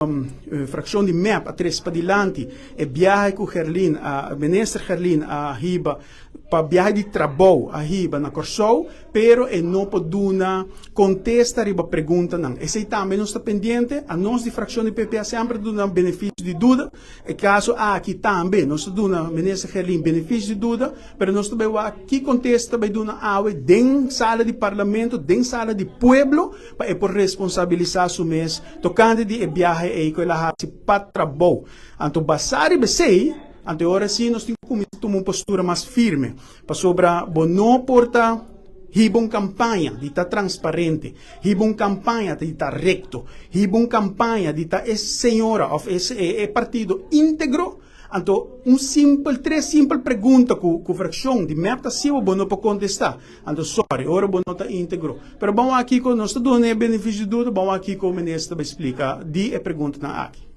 Fraccion di mep a trece padilanti e biahe cu Gerlin a, Minister Gerlin a hiba pa biahe di trabou a hiba na Corsou, pero e no por duna contesta riba preguntanan. Esey tambe nos ta pendiente. Anos di fraccion di PPA semper ta duna beneficio di duda. E caso aki tambe nos ta duna Minister Gerlin beneficio di duda, pero nos ta bay wak ki contesta ta bay duna awe den sala di Parlamento, den sala di pueblo, pa e por responsabilisá su mes tokante di e biahe ei ku el a hasi pa trabou. Anto basá riba esei, anto e ora sí nos tin ku kuminsá tuma un postura mas firme, pasobra bo no por ta hiba un kampaña di ta transparente, hiba un kampaña di ta rekto, hiba un kampaña di ta e señora òf e partido íntegro. Anto un simpel, tres simpel pregunta ku ku frakshon di mep ta hasibo bo no por kontestá. Anto sorry, ora bo no ta íntegro. Pero ban wak kiko nos ta duna e benefisio di duda, ban wak kiko minister ta bai splika di e preguntanan aki.